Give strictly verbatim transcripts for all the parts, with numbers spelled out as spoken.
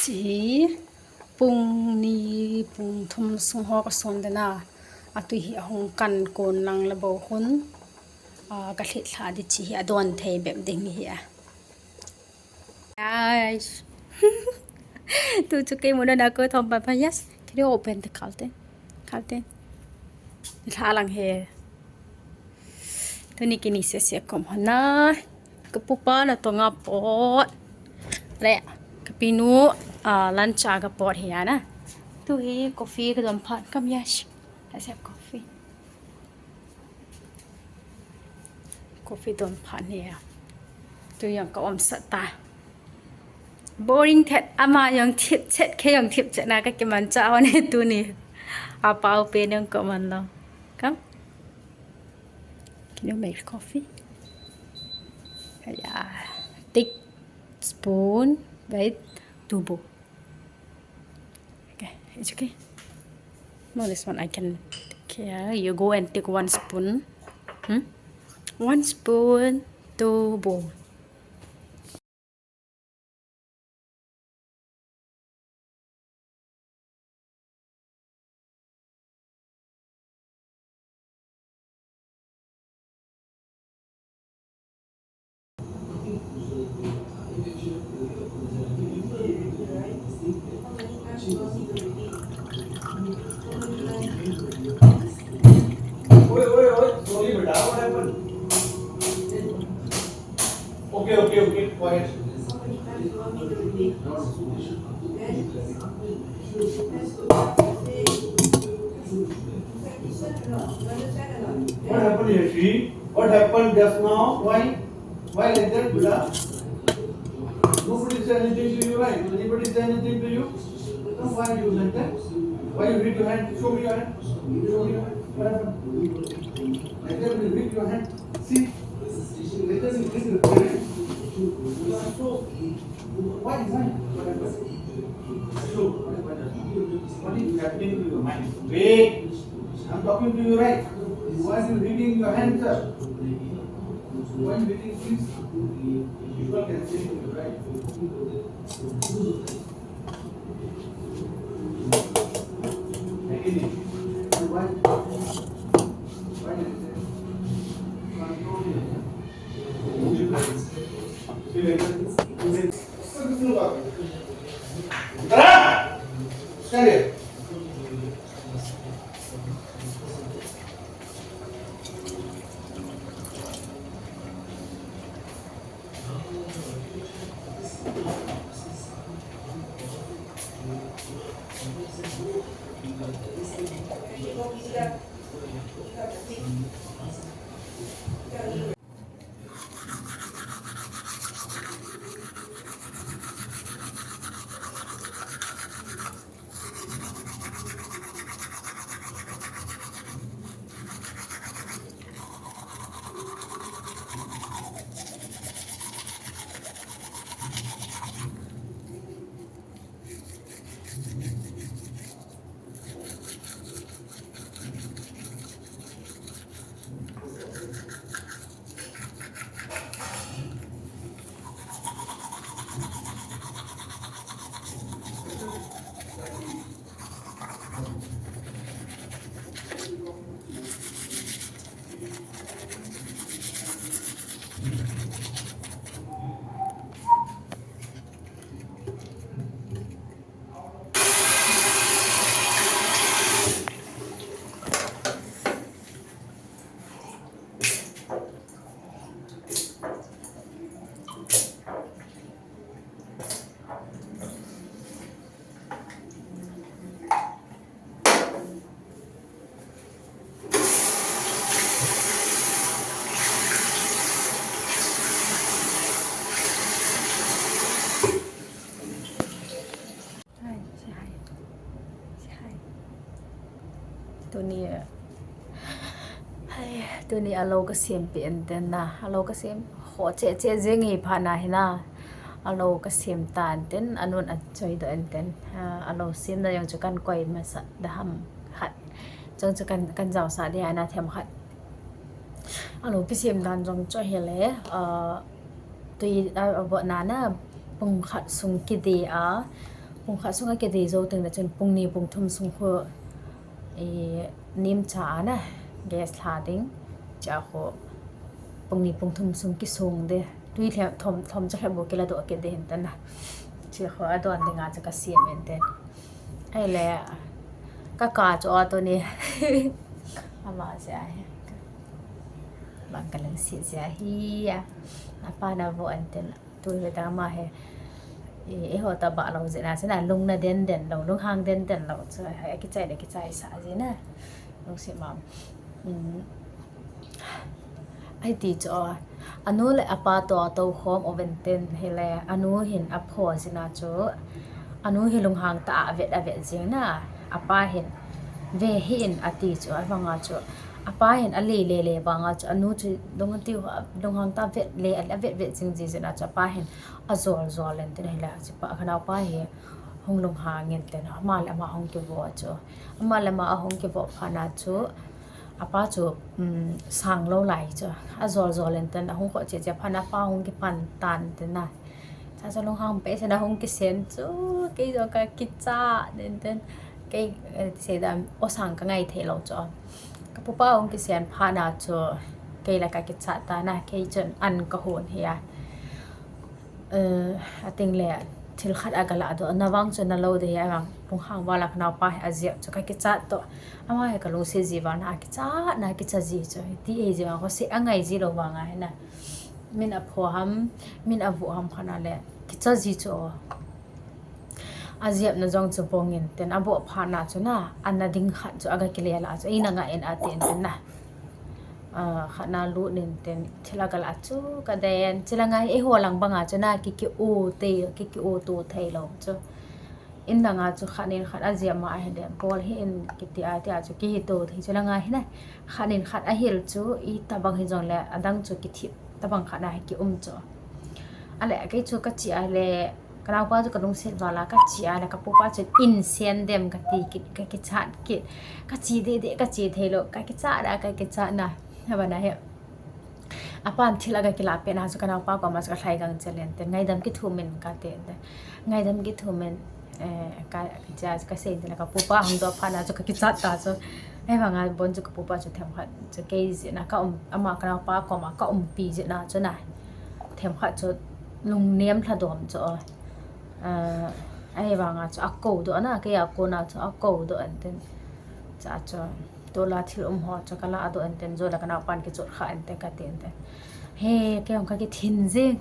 Hi pung ni pung thum sung ho ka son den a. Atu hi ahung kan kon lang le bou hun. A, ka lhit lha di chi hi adon thei bep ding hi a. Guys. Tu chu kei muna na ko thom pa pa, yes. Can you open the curtain? Curtain. Lha lang he. Tuni kini sese kom hona. Ka pupa na tonga pot. Le, ka pinu, ah, lunch a ka pot hi ana. Tu hi coffee ka don phat kam, yes. Let's have coffee. Coffee don phat hi a. Tu jong ka um sah ta. Boring thet, ama jong thip chet, kei jong thip chet na ka kimanchah hon e tuni. A pau pen jong ka man lou. Come. Can you make coffee? Yeah. Take spoon, wait, two bowl. Okay, it's okay. No, this one I can take care. You go and take one spoon. Hmm? One spoon, two bowl. Oi, oi, oi, sorry beta, what happened? Okay, okay, okay, quiet. What happened, Yashi? What happened just now? Why? Why like that, Buddha? Nobody say anything to you, right? Anybody say anything to you? No, why you like that? Why you hit your hand? Show me your hand. Show me your hand. What happened? Like that, you hit your hand. See? Like that, you hit your hand. You are so Why, why? What happened? So, what is happening to your mind? Wait! I'm talking to you, right? Why are you beating your hands up? Why are you beating things? People can say to you, right? Why? Why like that? Control yourself. Hi, say hi. Say hi. Tuni, hi, tuni alou kasem peh intin na. Alou kasem ho che che jing hi pha na hi na. Alou kasem tan tin, anun achoi doh intin. Ah, alou semna jong chu kan koi masa da ham khat. Jong chu kan, kan jaosah dia na themkhat. Alou kisem dan jong chu hile, ah, tui, ah, avot na na pung khat sung kidei a, Pung khat sunga kidei jou teng le chun pung ni pung thum sung khu, i, nim cha ana gas lha ding. Cha khu pung ni pung thum sung kisung de. Tui lhem thom, thom cha lhem bu kila do kidei hin tana. Chi khu adon dinga cha ka siam in te. Ai le, ka ka chu a tu ni. Ama sia hi. Bang ka lungset sia hi a. Apa na vo an ten. Tu ve ta ama hi. I, i ho ta ba lo zina, zina lung na den den lo, lung hang den den lo. Chu, hai, kichai le kichai sa zina. Lungset ma. Um, Ai ti chu, anu le apa to, to khom o ven ten hi le, anu hin apho zina chu, anu hi lunghang ta a vet, a vet zing na, apa hin ve hi in ati chu, avanga chu, apa hin a le le le vanga chu, anu chu lung ti, lunghang ta vet le, a vet vet zing zi zina chu, apa hin a zol zol len ten hi le, chu pa, khanau pa hi hung lunghang in ten, ama le ama hung kivo chu, ama le ama a hung kivo pha na chu, Apa chu, um, sang lo lai chu. A zol zol in ten, a hung kho che che pha na pa hung kipan tan ten na. Cha cha lunghang pe se na hung kisen chu, kei jo ka kicha den ten. Kei, eh, se da, o sang ka ngai thei lo chu. Ka pupa hung kisen pha na chu, kei la ka kicha ta na, kei chun an ka hun hi a. Eh, a ting le, thil khat a ka la do, na vang chu na lo de hi a vang, lunghang vala ka nau pa hi a ziak chu ka kichat to. Ama hi ka lungset zi vang na a kichat, na kicha zi chu. Ti ei zi vang, ko se a ngai zi lo vang a hi na. Min a pho ham, min a vo ham kha na le, kicha zi chu. A ziap na zong chu bong in, ten a bo pha na chu na, a na ding khat chu a ka kile la chu, ei na nga in a ten ten na. Ah, khat na lut nin ten, thil a ka la chu ka den, chila ngai, ei ho lang banga chu na, ki ki u te, ki ki u tu thei lo chu. In langa chu khat nin khat a ziap ma a hi le, bol hi in ki ti a, ti a chu ki hi tu thei chu la ngai hi na. Khat nin khat a hil chu, i ta bang hi zong le, a dang chu ki thip, ta bang khat na hi ki um chu. A le, kei chu ka chi a le, Ka naupa chu ka lungset vala ka chi a le ka pupa chu in sen dem ka ti kit, ka kichat kit. Ka chi de de, ka chi thei lo, ka kichat a, ka kichat na. Haba na he. A pan thil a ka kila pe na chu ka naupa koma chu ka lhai gang chelen te. Ngaidam kithumin ka te te. Ngaidam kithumin, eh, ka, ka cha ka sei te na ka pupa hung do pha na chu ka kichat ta chu. Hei vanga bon chu ka pupa chu themkhat chu kei zi na ka um, ama ka naupa koma ka umpi zi na chu na. Themkhat chu lungnem lha dom chu. Ah, ahivanga chu a ko doh na, kei a kona chu a ko doh an ten. Cha chu, tola thil um ho chu ka la doh an ten, zo la ka naupan kichot kha an ten ka ti an ten. He, kei hong ka kithin zing.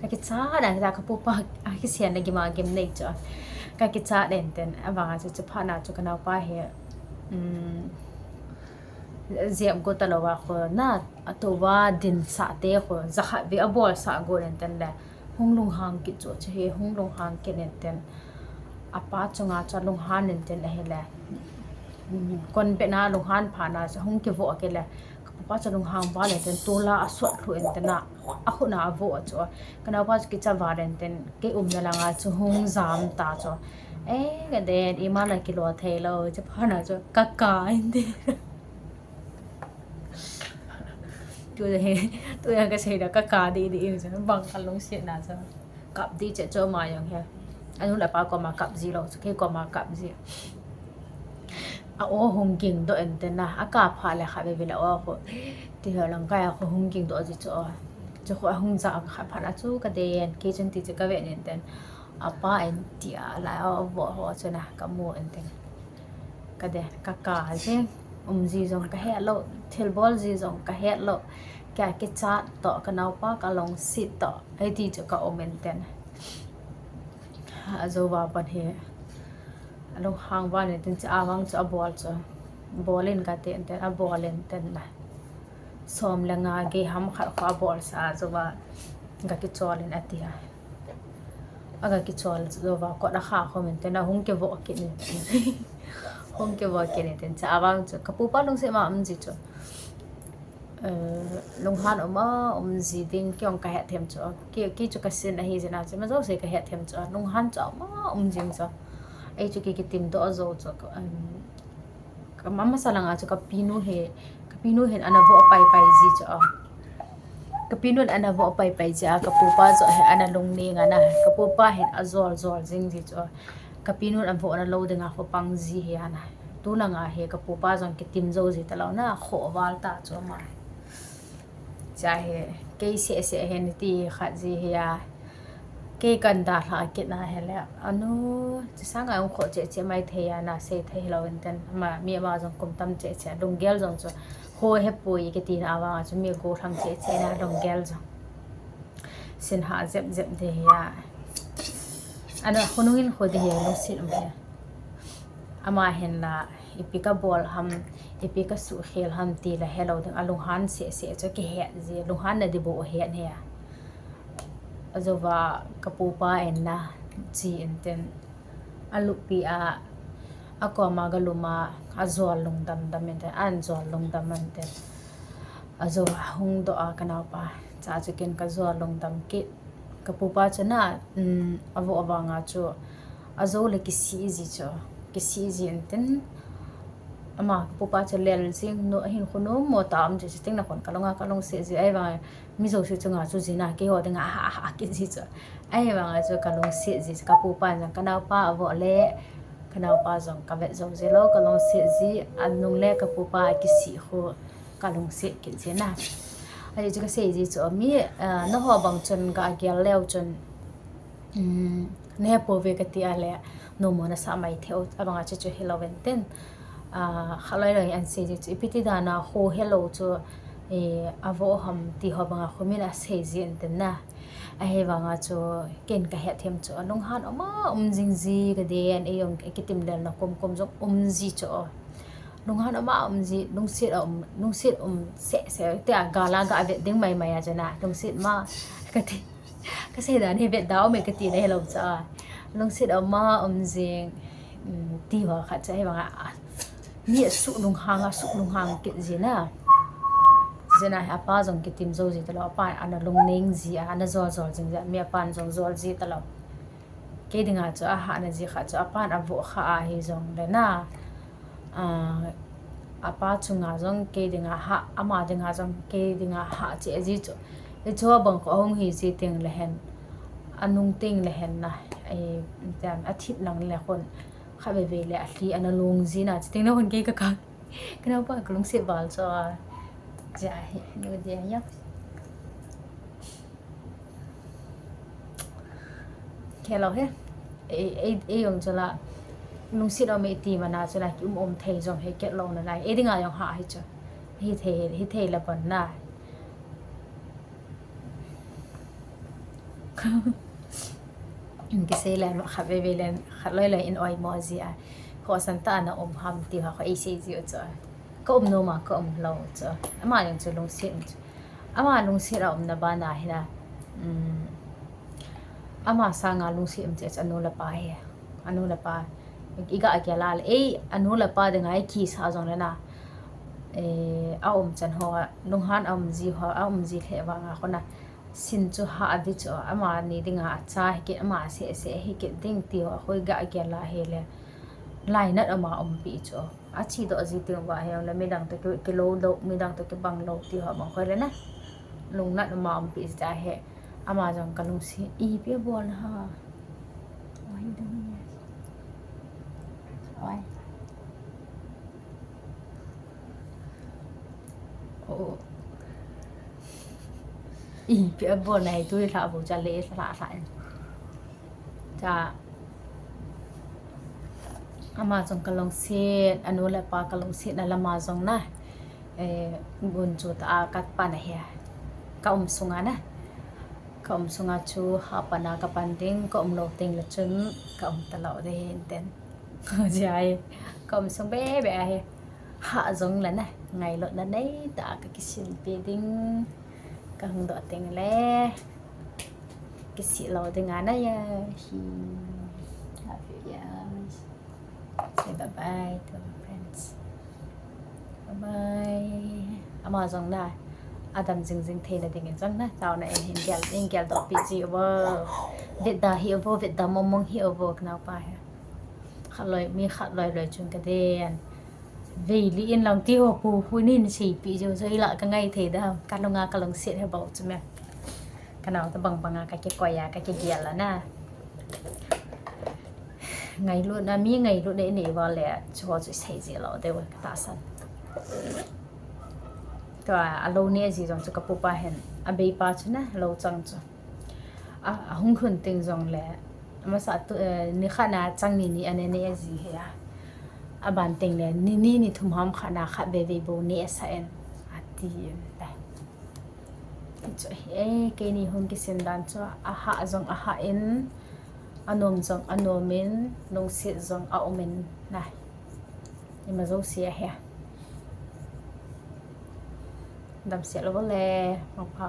Ka kicha na, ka pupa, a kisian na gima gim nei chu. Ka kicha den ten, avanga chu chu pha na chu ka naupa he, um, ziap go ta lo va kho na, a to va din sa te kho, za khat ve a bol sa go den ten le. Hung lunghang kit chu chu he, hung lunghang kit nen ten. A pa chunga chu a lunghan nen ten a hi le. Kon pe na lunghan pha na chu hung kivo kit le. Ka pa chu lunghang va len ten tola a suat lhu en ten a. A khut na a vo chu. Ka naupa chu kicha va len ten kei um na langa chu hung zam ta chu. Eh, ka den, i ma la kilo thei lo, chu pha na chu ka ka en ten. Tu he, tu ya ka sei da ka ka di di in sa, bang ka lungset na sa. Kap di che cho ma yang he. Anu la pa koma kap zi lo, kei koma kap zi. A o hung ging doh en ten na, a ka pha le kha ve ve la o ko. Ti ho lang ka ya ko hung ging doh zi cho. Cho ko hung za ka kha pha na chu ka den, kei chun ti che ka ve nen ten. A pa en ti a la o vo ho chu na ka mu en ten. Ka de, ka ka zing, um zi zong ka het lo, thil bol zi zong ka het lo, ka kichat to, ka naupa ka lungset to, ei ti chu ka um en ten. A zo va pan hi, a lunghang va nen ten chu a vang chu a bol chu, bol in ka ti en ten, a bol en ten na. Som le nga gei ham khat kho a bol sa a zo va, ka kichol in a ti a. A ka kichol zo va, kot a kha khom in ten a hung kivo kit in. Hung kivo kit in ten cha a vang chu. Ka pupa lungset ma um zi chu. Eh, lunghan um a, um zi ding kei hong ka het them chu. Kei, kei chu ka sin a hi zina chu. Ma zo se ka het them chu. Lunghan chu um a, um zing chu. Ei chu kei kitim doh zo chu. Em, Ka ma, masa langa chu ka pinu he, ka pinu hin ana vo pai pai zi chu a. Ka pinu ana vo pai pai zi a, ka pupa chu he ana lungning ana, ka pupa hin a zol zol zing zi chu a. Ka pinun a vohna lou dinga kho pang ji hi ana. Tuna nga hi ka pupa jong kitim jou ji talou na, kho val ta chu ama. Cha hi, kei sese hi ni ti khat ji hi a. Kei kan dalha kit na hi le. Anu, chi sanga ung kho che che mai thei a na sei thei lou in ten. Ama, mi ama jong kum tam che che. Lunggel jong chu. Kho he pui kiti na avang chu mi go thang che che na lunggel jong. Sin ha jep jep de hi a. Ana khonung in kho de hi lungsit um hi. Ama hin la, ipi ka bol ham, ipi ka suhkhel ham ti la helou ding. A lunghan sese chu kihet ji, lunghan na di bou het hi a. Ajouva ka pupa in na, chi in ten. A lupi a, a koma ga lum a, a jol lungdam dam in ten, an jol lungdam in ten. Ajou a hung doh a ka naopa, cha chu ken ka jol lungdam kit. Ka pupa chu na, um, a voh vanga chu, ajou le kisih ji chu, kisih ji in ten. Ama ka pupa chu lel jing, nu, ahin kho nom mo ta um chu, chu ting na khon ka lunga ka lungset ji, ahivang mi jouse chunga chu jina keiho dinga ha, ha, ha, kit ji chu. Ahivanga chu ka lungset ji chu, ka pupa jong ka naopa a voh le, ka naopa jong ka vet jou ji lou, ka lungset ji, anung le ka pupa a kisih khu ka lungset kit ji na. Ahi chu ka sei ji chu, mi, ah, naho bang chun ka gel leu chun, um, na he pouve ka ti a le, nomo na sa mai thei u, abanga chu chu hilou in ten. Ah, kha loi loi an sei ji chu, ipi ti dan a kho helou chu, eh, a voh ham ti ho banga khu min a sei ji in ten na. Ahivanga chu, ken ka het them chu, lunghan um a um jing ji ka den, ei jong kitim lel na kum kum jong um ji chu. Lunghan um a um ji, lungset a um, lungset um sese, ti a gal a ga vet ding mai mai a chu na, lungset ma, ka ti. Ka sei dan hi vet da um e ka ti na helou chu a. Lungset um a um jing, um, ti ho khat chu ahivanga, a, mi a suh lunghang a, suh lunghang kit ji na. Jena hi apa jong kitim jou ji talou, apa ana lungning ji a, ana jol jol jing ji a, mi apan jong jol ji talou. Kei dinga chu a hahna ji khat chu apan a voh kha ahi jong le na. Ah, apa chunga jong kei dinga hah, ama dinga jong kei dinga hah che ji chu. Hichu abang kho ahung hi ji teng le hen. Anung teng le hen na. Ei, tem, a thip lang le khon. Kha veve le a thli ana lung ji na. Chi teng le khon kei ka ka. Ka naopa ka lungset val chu a. Ja hi, nu dia ya. Khelou he. Ei, ei, ei jong chu la. Lungset um e ti mana chu la, ki um um thei jong he khelou na lai. Ei dinga jong ha hi chu. Hi thei, hi thei la bon na. In kisei le, kha veve le, kha loi loi in oi mo ji a. Khosan ta na um ham ti ha kho ei sei ji u chu. Ka um nom a, ka um lou chu. Ama jong chu lungset chu. Ama lungset a umna bana hi na. Um, ama sanga lungset um che chu anu le apa hi. Anu le apa. I ga a kia la le. Ei, anu le apa dinga i kisa jong le na. Eh, a um chan ho, lunghan a um ji ho, a um ji le vanga kho na. Sin chu ha a di chu, amani dinga acha hi kit, ama sese hi kit ding ti ho, a khoi ga a kia la hi le. Lainat ama umpi chu. A chi doh ji teng uva hi le midang toh ki, kilou lou, midang toh kibang lou ti ho bang khoi le na. Lungnat ama umpi cha hi. Ama jong ka lungset, ipi a bol na ha. Oi, dong ya. Oi. Oh. Ipi a bol na hi tu la bu cha le la la. Cha. Ama jong ka lungset, anu le apa ka lungset na lama jong na. Eh, gun chu ta a ka pan a hi. Ka um sunga na. Ka um sunga chu ha pan a ka pan ding, ka um lou teng le chun ka um ta lou de hin ten. Jai. Ka um sung be be a hi. Ha jong la na. Ngai lou na nei ta ka kisin pe ding. Ka hung doh teng le. Kisih lou ding a na ya hi. Love you, yes. Say bye bye to my friends. Bye bye. Ama jong na. Adam jing jing thei na ding in jong na. Tao na in hin gel, in gel doh pi ji uvo. Vet da hi uvo, vet da mong mong hi uvo, ka naopa hi. Khat loi, mi khat loi loi chung ka den. Vei li in lang ti ho pu pu nin sei pi jo jo ila ka ngai thei da. Ka lunga ka lungset he bou chu me. Ka nao ta bang bang a ka kikoi a ka kigel a na. Ngailutna, mi ngailutna inei uva le, chuho chu isei ji lou diu katahsan. Tua, alou neh ji jong chu kapupa hin, abeipa chu na, lou chang chu. A, ahung lhun teng jong le, amasa tu, eh, nikhat na chang ni ni ana neh ji hi a. Aban teng le, ni ni ni thum ham khat na khat veve bou nehsah in, ati in tai. Chu hi, eh, keini hung kisin dan chu, ahah jong ahah in, anom jong anom in, lungset jong aum in, na. Ima jouse ahi. Damsel uvin le, mangpha.